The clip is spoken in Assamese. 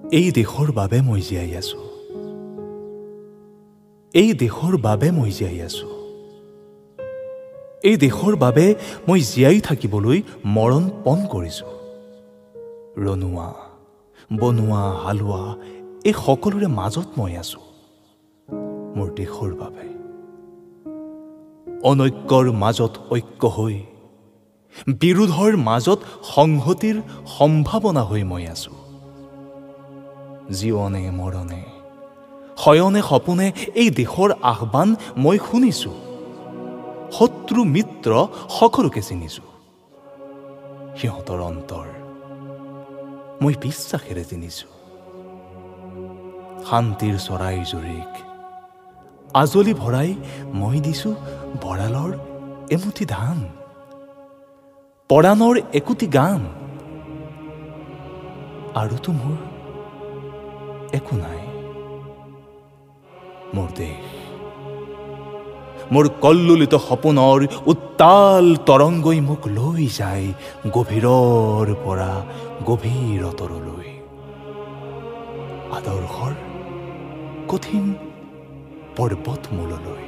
এই দেশৰ বাবে মই জীয়াই আছো, এই দেশৰ বাবে মই জীয়াই আছো, এই দেশৰ বাবে মই জীয়াই থাকিবলৈ মৰণ পণ কৰিছো। ৰণুৱা, বনোৱা, হালোৱা এই সকলোৰে মাজত মই আছো মোৰ দেশৰ বাবে। অনৈক্যৰ মাজত ঐক্য হৈ, বিৰোধৰ মাজত সংহতিৰ সম্ভাৱনা হৈ মই আছো। জীৱনে মৰণে, শয়নে সপোনে এই দেশৰ আহ্বান মই শুনিছো। শত্ৰু মিত্ৰ সকলোকে চিনিছো, সিহঁতৰ অন্তৰ মই বিশ্বাসেৰে চিনিছো। শান্তিৰ চৰাই জুৰিক আজলি ভৰাই মই দিছো ভঁৰালৰ এমুঠি ধান, পৰাণৰ একোটি গান। আৰুতো মোৰ একো নাই। মোৰ দেশ, মোৰ কল্লোলিত সপোনৰ উত্তাল তৰংগই মোক লৈ যায় গভীৰৰ পৰা গভীৰতৰলৈ, আদৰ্শৰ কঠিন পৰ্বতমূললৈ।